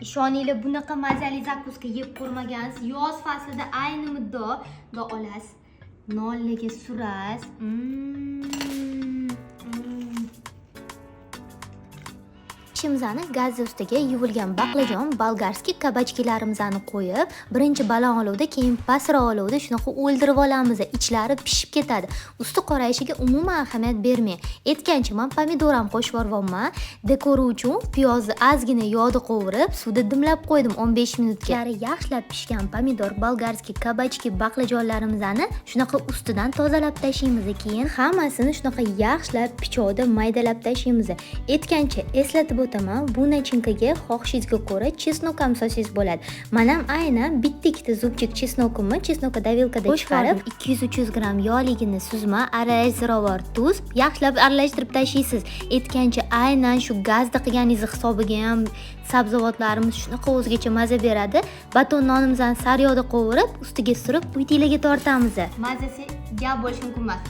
Ishoninglar, bunaqa mazali закуска yeb ko'rmagansiz. Yoz faslida ayni muddao olasiz. Nonlarga surasiz. Ishimizni gaz ustiga yuvilgan baqlajon, болгарский кабачки larimizni qo'yib, birinchi baland olovda, keyin pastroq olovda shunaqa o'ldirib olamiz. Ichlari pishib ketadi. Usti qorayishiga umuman ahamiyat bermang. Aytgancha, man pomidor ham qo'shib yuboryapman. Декор i uchun piyozni ozgina yog'da qovurib, suvda dimlab qo'ydim 15 minutga. Ichlari yaxshilab pishgan pomidor, болгарский кабачки, baqlajonlarimizni shunaqa ustidan tozalab tashlaymiz. Keyin hammasini shunaqa yaxshilab pichoqda maydalab tashlaymiz. Aytgancha, eslatib o'taman, bu начинка ga xohishingizga ko'ra чеснок ham solsangiz bo'ladi. Man ham aynan bitta ikkita зубчик чеснок imni чеснокодавилка da chiqarib, 200-300 gramm yog'ligini suzma, aralash zirovor tuz, yaxshilab aralashtirib tashlaysiz. Aytgancha, aynan shu gazda qilganingizni hisobiga ham sabzavotlarimiz shunaqa o'zgacha maza beradi. Baton nonimizni sariyog'da qovurib, ustiga surib, uytinglarga tortamiz. Mazasi gap bo'lishi mumkin emas.